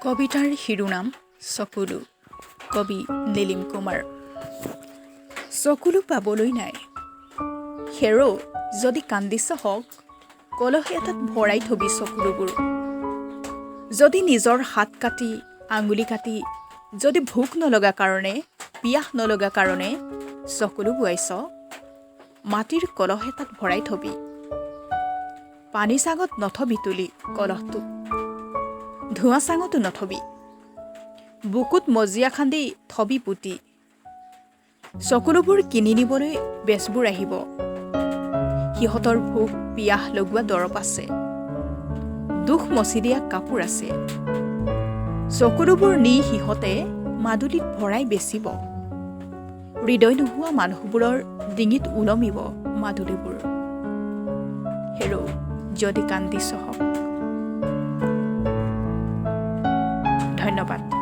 কবিতাৰ শিৰোনাম চকুলো। কবি নীলিম কুমাৰ। চকুলো পাবলৈ নাই। হেৰৌ, যদি কান্দিছ হওক, কলহ এটাত ভৰাই থবি চকুলোবোৰ। যদি নিজৰ হাত কাটি, আঙুলি কাটি, যদি ভোক নলগা কাৰণে, পিয়াহ নলগা কাৰণে চকুলো বোৱাইছ, মাটিৰ কলহ এটাত ভৰাই থবি। পানী চাঙত নথবি তুলি কলহটো, ধোঁৱা চাঙতো নথবি। বুকুত মজিয়া খান্দি থবি পুতি। চকুলোবোৰ কিনি নিবলৈ বেজবোৰ আহিব। সিহঁতৰ ভোক পিয়াহ লগোৱা দৰৱ আছে, দুখ মচি দিয়া কাপোৰ আছে। চকুলোবোৰ নি সিহঁতে মাদুলিত ভৰাই বেচিব। হৃদয় নোহোৱা মানুহবোৰৰ ডিঙিত ওলমিব মাদুলিবোৰ। হেৰৌ, যদি কান্দিছ হওক। ধন্যবাদ।